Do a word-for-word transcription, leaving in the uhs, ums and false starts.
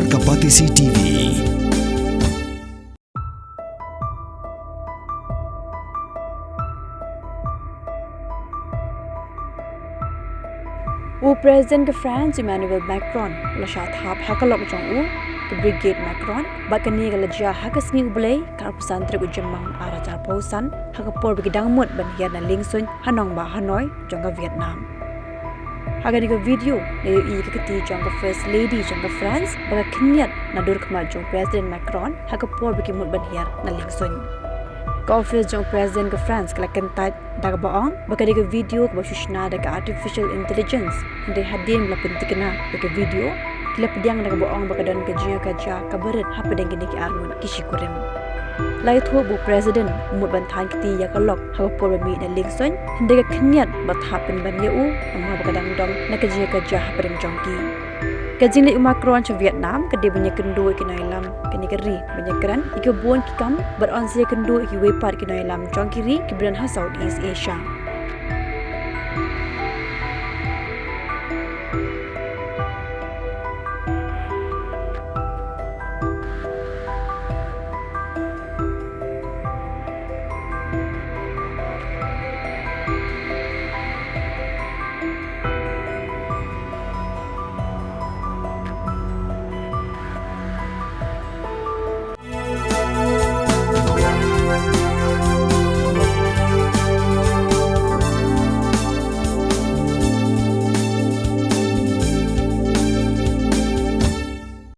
Ka Batesi T V. U President ka France Emmanuel Macron u la shah thap ha ka lok jong u, ka Brigade Macron, bad kane ka la jia ha ka sngi U Blei, ka arphew san tarik u Jymmang ar hajar arphew san, ha ka por ba ki dang mut ban hiar na liengsuiñ ha nongbah Hanoi jong ka Vietnam. Ha kane ka video la ïohi ka kti jong ka First Lady jong ka France ba ka khynñiat na dur khmat jong President Macron ha ka por ba ki mut ban hiar na liengsuiñ. Ka office jong President ka France ka la kyntait da kaba ong ba ka dei ka video kaba shu shna da ka artificial intelligence, hynrei hadien ba la pynthikna ïa ka video, ki la pdiang da kaba ong ba ka don ka jingïakajia kaba rit hapdeng kine ki arngut ki shikurim. La ïathuh ba u President u mut ban thaiñ kti ïa ka lok ha ka por ba mih na liengsuiñ, hynrei ka khynñiat ba thap pynban ïa u namar ba ka dang don na ka jingïakajia hapdeng jong ki. Ka jingleit u Macron sha Vietnam ka dei ban ïakynduh ïa ki nongïalam kane ka ri ban ïakren ïa ki bun ki kam bad yn sa ïakynduh ïa kiwei pat ki nongïalam jong ki ri kiba don ha Southeast Asia.